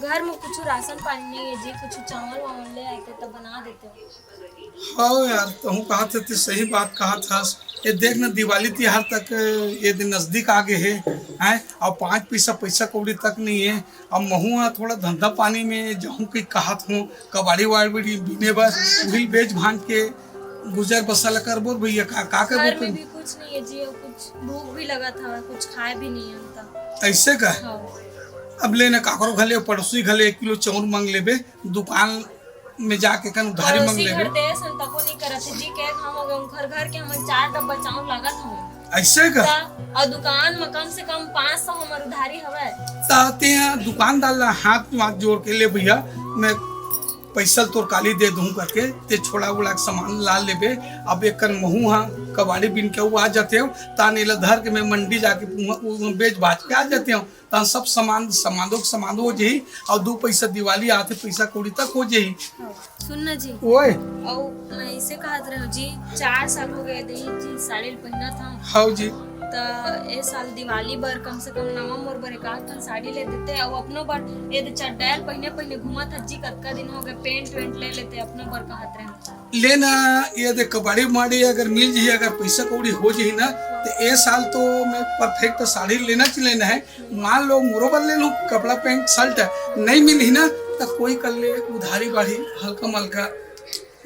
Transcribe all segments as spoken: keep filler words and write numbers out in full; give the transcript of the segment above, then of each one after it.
घर में कुछ राशन पानी नहीं है जी, कुछ चावल वावल ले आते तो बना देते। हाँ यार, तहूँ कहत हस, ते सही बात कहत हस। ये देख ना, दिवाली तिहार तक ये दिन नजदीक आ गे हे, हैं? अब पाँच पैसा, पैसा कौड़ी तक नहीं है। अब महूँ ह थोड़ा धंधा पानी में जाहूँ कि कहत हूँ, कबाड़ी वाड़ी बीने बर, उही बेच भान के गुजर बसर ला करबो भैया, का, का करबो घर में तुम? भी कुछ नहीं है जी, और कुछ भूख भी लगत हवय, कुछ खाए भी नहीं है हम तो। ऐसे का? हाँ। अब ले ना, काकरो घर ले, पड़ोसी घर ले एक किलो चाउर मांग लेबे, दुकान में जाके कन उधारी मांग पड़ोसी घर लेबे। देस हन तको नहीं करत है जी, के हम अगर उनकर घर के हमन चार डब्बा चाउर लागत हवय। ऐसे का? का? और दुकान में कम से कम पाँच सौ हमर उधारी हवय। त ते दुकानदार ला हाथ, हाथ जोड़ के, ले भैया, मैं पैसा तोर काली दे दूँ करके, ते छोड़ा उड़ा के सामान ला लेबे। अब एक कन महूँ हा कबाड़ी बीन के वो आ जाते हो, तान एला धर के मैं मंडी जाके उहाँ, उहाँ बेच बाच के आ जाते हो। तान सब सामान, सामानों के सामान हो जाही, और दू पैसा दिवाली आते, पैसा कौड़ी तक हो जाही। सुन ना जी। ओए। अउ मैं इसे कहत रहूं जी, चार साल हो गए दही जी, साड़ी ल पहिनत हूँ। हाँ जी। त ए साल दिवाली बर कम से कम नवा मोर बर एक आध ठन साड़ी ले देते, अउ अपनो बर ए दे चड्डैल पहिने पहिने घूमत हस जी, कतका दिन हो गए, पैंट वैंट ले लेते, अपनो बर कहत रहूं। ले ना, ये दे कबाड़ी माड़ी अगर मिल जाही, अगर पैसा कौड़ी हो जाही ना, तो ए साल तो मैं परफेक्ट साड़ी लेना च लेना है। मान लो मोरो बर ले लूँ कपड़ा पैंट शर्ट, नहीं मिलही ना, तो कोई कर ले उधारी बाढ़ी, हल्का मलका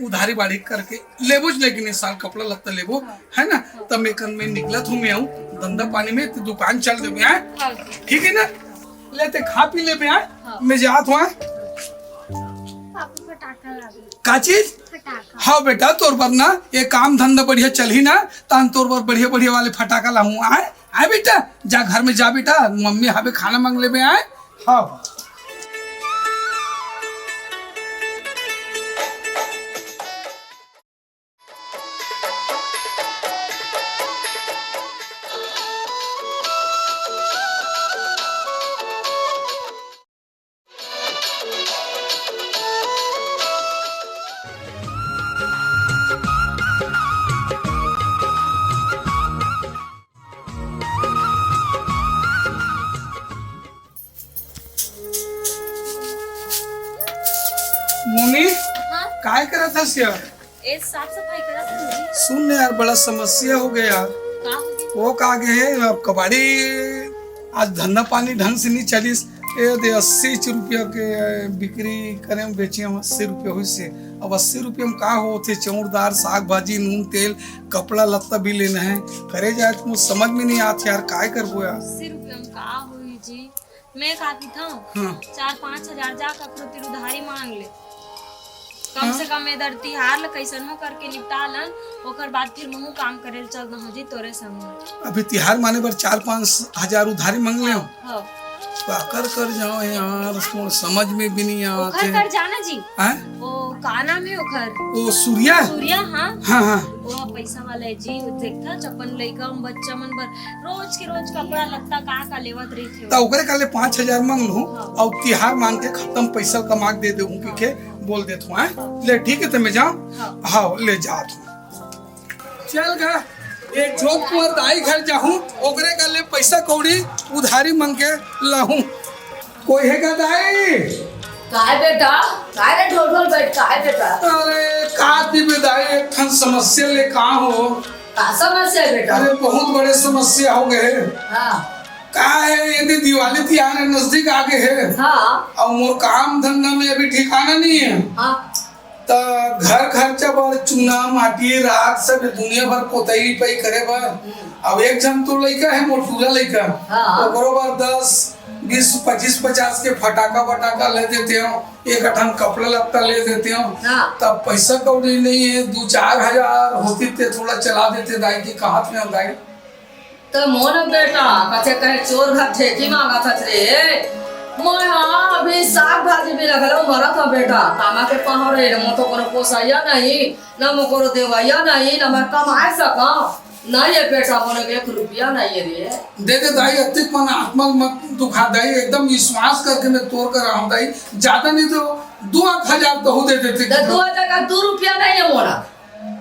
उधारी बाढ़ी करके लेबो च, लेकिन इस साल कपड़ा लत्ता लेबो, है ना? तब मैं कन में निकलत हूँ, मैं आऊँ, धंधा पानी में तो दुकान चल देबे, हैं? हाँ। ठीक है ना? ले ते खा पी लेबे, हैं? हाँ। मैं जात हूँ, हैं? पापा, फटाका ला दे। का चीज? फटाका। हाँ बेटा, तोर बर ना ये काम धंधा बढ़िया चलही ना, तान तोर बर बढ़िया बढ़िया वाले फटाका लाहूँ, आय? आय बेटा, जा घर में जा बेटा, मम्मी हाबे खाना मांग लेबे, आय? हाँ। मोनी, हाँ? काय करत हस यार? ए, साफ सफाई करत हूँ जी। सुन ना यार, बड़ा समस्या हो गया यार। का हो गया? वो का गे हे, अब कबाड़ी आज धंधा पानी ढंग से नहीं चलिस। ए दे, अस्सी रुपया के बिक्री करे में बेचे हम, अस्सी रुपया होइस हे। अब अस्सी रुपया में का होथे? चाउर दार, साग भाजी, नून तेल, कपड़ा लत्ता भी लेना है। करे जाए तो मुझे समझ में नहीं आत यार, काय करबो यार? अस्सी रुपया में का होई जी? मैं का कहिथंव, हाँ। चार पाँच हजार जा ककरो तीर उधारी मांग ले। कम हाँ। से कम ए दर तिहार ल कइसनो करके निपटा लन, ओकर बाद फिर महूँ काम करे ल चल दहूँ जी तोरे संग। अभी तिहार माने बर चार पाँच हजार उधारी मांग ले हो? हाँ। काकर कर जाओ यार, मोर समझ में भी नहीं आत ओकर हे। कर जाना जी। हैं? वो का नाम है ओकर? वो सूर्या? सूर्या, हाँ। हाँ, हाँ। वो पैसा वाला है जी, वो देखता अपन लइका बच्चा मन बर रोज के रोज कपड़ा लत्ता का का लेवत रहिथे। त ओकरे काले पाँच हजार मांग लूँ, हाँ। अउ तिहार मान के खत्म, पैसा कमा के दे देहूँ, हाँ। के बोल देत हूँ, हैं? ले ठीक है, त मैं जाऊँ? हाँ। हाँ, ले जात हूँ। चल गा, एक झोंक कुंवर दाई घर जाहूँ, ओकरे काले पैसा कौड़ी उधारी मांग के लाहूँ। कोई हे का दाई? काय बेटा? काय रे ढोल ढोल बैठ, काय बेटा? अरे, का दिबे दाई, एक ठन समस्या ले का हो। का समस्या हे बेटा? अरे, बहुत बड़े समस्या हो गए। हाँ। का हे, ये दे दिवाली तिहार नजदीक आ गए हे। हाँ। अउ मोर काम धंधा में अभी ठिकाना नहीं है। हाँ। त घर खर्चा बर चूना, माटी, राख सब दुनिया भर पोतई लिपाई करे बर। हम्म। अब एक झन तो लइका हे, मोर टूरा लइका, हाँ। ओकरो बर दस, बीस, पच्चीस, पचास के फटाका वटाका ले देते हो, एक अठन कपड़ा लत्ता ले देते हो। हाँ। तब पैसा कौड़ी नहीं है, दू चार हजार होती ते थोड़ा चला देते दाई, के कहत में दाई। त मोर बेटा कथे कहे चोर घर ठेकी मांगत हस रे। मोर हाँ अभी साग भाजी भी लगलो मरत हो बेटा, कामा के पाहो रे, मोर तो कोनो पोसैया नहीं, ना मोर कोनो देवैया नहीं, ना मैं कमाए सका। नहीं है बेटा, मोर एक रुपया नहीं है रे। दे दे दाई, अतिक मन आत्मा मत दुखा दाई, एकदम विश्वास करके मैं तोर कर रहा हूँ दाई, ज्यादा नहीं तो दो आध हजार तो दे देते। त दो हजार का दो रुपया नहीं है मोरा।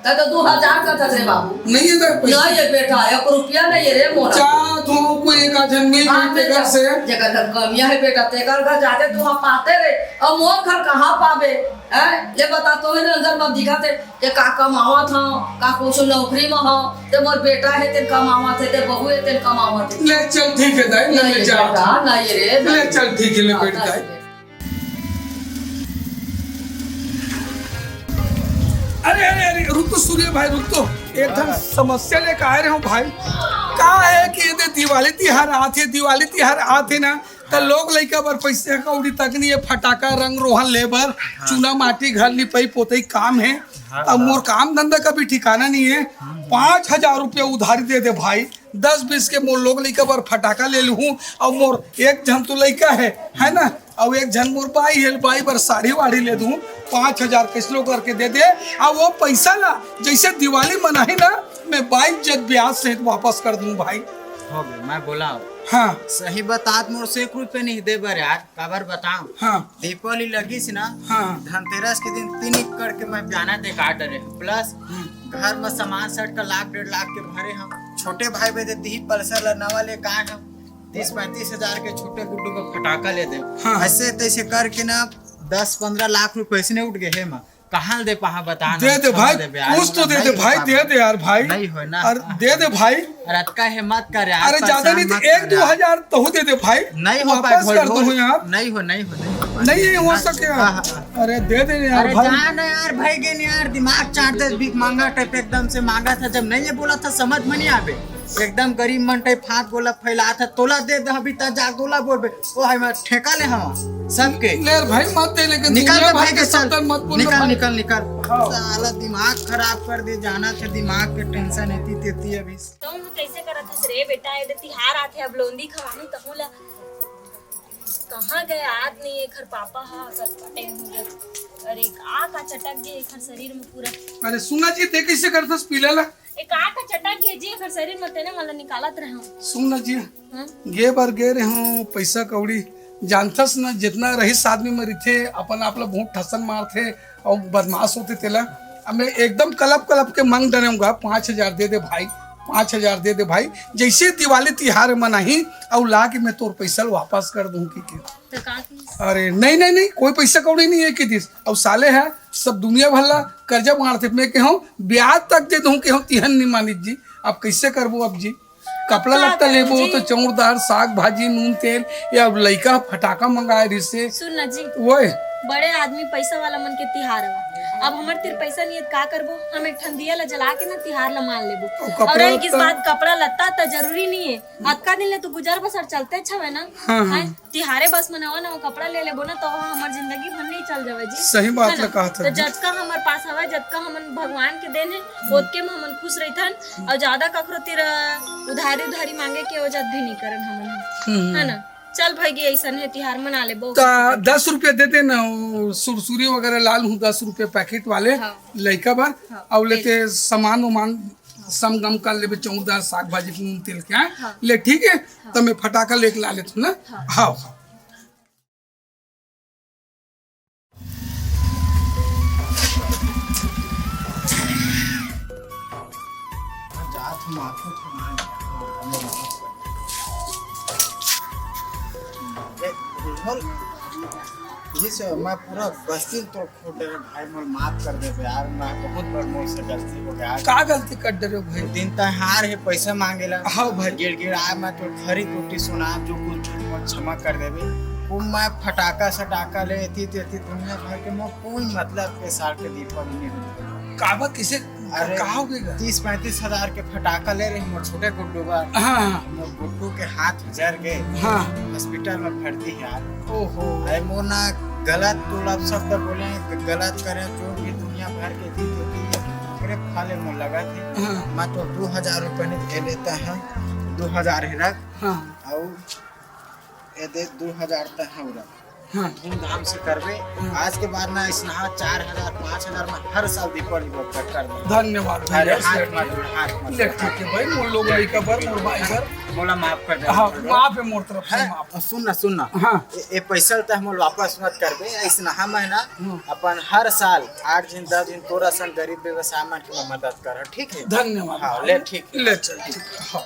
तै तो दू हजार कथस रे बाबू। नहीं है तो पैसा। नहीं है बेटा, एक रुपया नहीं है रे मोर। जा, तू कोई एक आध जन मिल हाँ, के तेकर से। जेकर घर कमिया है बेटा, तेकर घर जाते तू हाँ पाते रे। अब मोर घर कहाँ पाबे? हैं? ले बता, तोहे नजर में दिखत हे, ते का कमावत हव, का कुछ नौकरी में हव, ते मोर बेटा हे, ते कमावत हे, ते बहू हे, ते कमावत हे। ले चल, ठीक है दाई, ले, नहीं ले जा। बेटा, नहीं रे। ले चल, ठीक है, ले हाँ, बैठ नहीं दाई। रे। अरे, अरे, अरे, रुक तो सूर्य भाई, रुक तो। एक ठन हाँ। समस्या लेके आए रहे हूँ भाई। का है कि ये दे दिवाली तिहार आथे, दिवाली तिहार आथे ना, त लोग लइका बर पइसा कौड़ी तक नहीं है, फटाका, रंग रोहन ले बर, हाँ। चूना माटी, घर लिपई पोतई काम है। हाँ, अब हाँ। मोर काम धंधा का भी ठिकाना नहीं है। हम्म। पाँच हजार रुपया उधारी दे दे भाई, दस बीस के मोर लोग लइका बर फटाका ले लूहूँ, अउ मोर एक झन तो लइका है, है ना, अउ एक झन मोर बाई है, बाई बर साड़ी वाड़ी ले दूँ, पाँच हजार कैसनो करके दे दे, अउ वो पइसा ला जइसे दिवाली मनाही ना, मैं बाईस जग ब्याज सहित वापस कर दूँ भाई। हो गए, मैं बोला। हाँ। सही बतात मोर से एक रुपया नहीं दे बर यार, काबर बताऊं? हाँ। दीपावली लगिस ना, हाँ। धनतेरस के दिन तीन एकड़ के मैं बियाना दे काट डरे हूँ। प्लस हम्म। घर में सामान सेट का लाख डेढ़ लाख के भरे हम। छोटे भाई बदे दिही पल्सर ला नवा ले काट हम। तीस पैंतीस हजार के छोटे गुड्डू को फटाका ले दे। हाँ। ऐसे तैसे करके ना दस पन्द्रह लाख रुपए ऐसे उठ गए है माँ। कहाँ दे पहा बता ना, दे दे कहाँ भाई, दे बे? कुछ तो दे दे भाई, दे दे यार भाई। नहीं हो ना। अरे दे दे भाई। अरे अतका हिम्मत कर यार, अरे ज्यादा परेशान नहीं तो मत एक कर दो यार। हजार तो दे दे भाई, नहीं हो पाए वापस भाई, कर दो हो यार। नहीं हो, नहीं हो, नहीं हो पाए। नहीं हो हाँ, सके यार। हाँ, हाँ। अरे दे दे यार अरे भाई। जा ना यार, भाई के नहीं यार, दिमाग चाट दे, भीख मांगा टाइप एकदम से मांगा था, जब नहीं ये बोला था समझ में नहीं आवे। एकदम गरीब मन टाइप हाथ गोला फैलात हे, तोला दे दे, अभी त जा गोला बोलबे, ओ हाय मैं ठेका ले हवा सबके। ले यार भाई, मत दे, लेकिन निकल दुनिया के भर भाई के के चल, शब्दन मत बोल निकल, भाई। निकल, निकल। हाँ। साला दिमाग खराब कर दे, जाना थे दिमाग के टेंशन एती तेती अभी। तो हम कैसे करत हस रे बेटा, ए दे तिहार आथे, अब लोंदी खवाहूं तहूं ला। कहाँ गए आदमी, एखर पापा हा कटपटे हो गए। अरे का का चटक गए एखर शरीर में पूरा। अरे सुना जी, ते कैसे करथस पीला ला? ए, का का चटक गे जी, एकर शरीर म तेने मन ल निकालत रहंव। सुन न जी, हाँ? गे बर गे रहंव, पइसा कौड़ी जानथस न, जितना रईस आदमी म रहिथे, अपन आप ल बहुत ठसन मारथे अउ बदमाश होथे तेला। अब मैं एकदम कलप कलप के मंग डरेंव गा, पाँच हजार दे दे भाई, पाँच हजार दे दे भाई, जइसे दिवाली तिहार मनाही अउ ला के मैं तोर पइसा ल वापस कर दूं कि, कि। तो का की? अरे नहीं, नहीं, नहीं, कोई पइसा कौड़ी नहीं है कि दिस। अउ साले ह सब दुनिया भर ला करजा मारथे, मैं कहूँ ब्याज तक दे दूँ, कहूँ तिहन नहीं मानिस जी। अब कैसे करबो अब जी? कपड़ा लत्ता लेबो जी। तो चौरदार, साग भाजी, नून तेल, या अब लइका फटाका मंगाए रहिसे। सुन ना जी, ओए। बड़े आदमी पैसा वाला मन के तिहार हवा। अब हमर तीर पैसा नहीं है, का करबो? हम एक ठन दिया ला जला के ना तिहार ला मान लेबो। अउ कपड़ा अउ रही किस लत्ता? बात कपड़ा लत्ता त जरूरी नहीं है, अतका दिन ले तो गुजर बसर चलते छवे ना। हाँ, हाँ। हैं? तिहारे बस में नवा नवा कपड़ा ले लेबो ना, तो हमर जिंदगी भर नहीं चल जावे जी। सही बात है ना? ला कहा था तो जी। जतका हमर पास हवे, जतका हमन भगवान के देन है, ओतके में हमन खुश रहिथन। और ज्यादा ककरो तीर उधारी उधारी मांगे के वजह भी नहीं करन हमन ह। हम्म। है ना? चल भाई गे, ऐसन है तिहार मना लेबो। तो दस रुपया दे देना, वो सुरसुरी वगैरह लाल हूँ, दस रुपया पैकेट वाले हाँ। लइका बर, हाँ, और ले लेते सामान उमान समगम कर लेबे, चौरदार, साग भाजी, नून तेल के, हाँ? हाँ। ले, ठीक है, हाँ। तो मैं फटाका लेके ला लेता हूँ ना। हाँ। हाँ, हाँ। जात हूँ, माफी तो मांग। ए, बोल। ये से मैं पूरा बस्ती तो छोटे रे भाई, मोर माफ कर देबे यार, मैं बहुत बड़ मोर से गलती हो गया। का गलती कर डरे हो भाई? दिन त्योहार है, पैसा मांगेला। हाँ भाई। गिड़गिड़ाए मैं तो खरी कुटी सुना, जो कुछ भी मोर क्षमा कर देबे। वो मैं फटाका सटाका ले थी, ते थी दुनिया भर के मोर कोई मतलब के साल के दीपावली नहीं होती। काबर किसे अरे, कहा हो गया? तीस पैंतीस हजार के फटाका ले रहे मोर छोटे गुड्डू बर। हाँ, हाँ। मोर गुड्डू के हाथ जर गए। हाँ। हॉस्पिटल में भर्ती है यार। ओहो। अरे मोर ना गलत तू लफ्ज शब्द बोले, ग-, गलत करे, जो भी दुनिया भर के जीत होती है, ओकरे फले मोर लगा थे। हाँ। मैं तो दो हजार रुपये नहीं दे लेता है, दो हजार ही रख। हाँ। और ये दे दो हजार तक है उड़ा। हाँ। धूमधाम से करबे। आज के बाद ना इसनहा चार हजार, पाँच हजार में हर साल दीपावली बरकत कर दे। धन्यवाद भैया। अरे हाथ मत जोड़, हाथ मत देख, ठीक है भाई, मोर लोग लइका बर, मोर भाई बर। मोला माफ कर दे। हाँ, माफ है मोर तरफ से, हैं? माफ। सुन ना, सुन ना। हाँ। ए, ए पैसा ल तह मोला वापस मत करबे। इसनहा में ना हम्म। अपन हर साल आठ झिन दस झिन तोरा सन गरीब व्यवसाय मन के मैं मदद कर, ठीक है? धन्यवाद हाँ, भाई। ले, ठीक है। ले चल, ठीक है, हाँ।